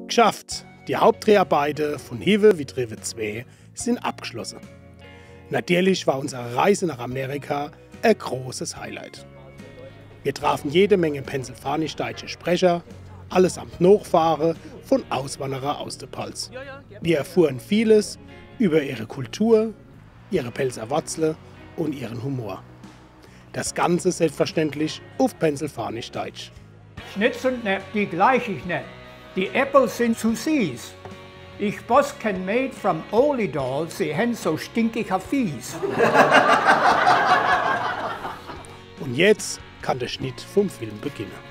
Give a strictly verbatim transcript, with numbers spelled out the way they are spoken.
Gschafft! Die Hauptdreharbeite vun Hiwwe wie driwwe zwee sin abgschlosse. Natierlich war unsere Reise nach Amerika e großes Highlight. Wir trafen jede Menge pennsylvanisch-deitsche Sprecher, allesamt Nochfahre vun Auswanderer aus de Palz. Wir erfuhren vieles über ihre Kultur, ihre Pälzer Watzle und ihren Humor. Das Ganze selbstverständlich auf Pennsylvanisch-Deitsch. Schnitz und Nepp, die gleich ich net. Die Äppel sin zu sieß. Ich boss ken Meed from Olidal, se hen so stinkiger Fieß. Und jetzt kann der Schnitt vom Film beginnen.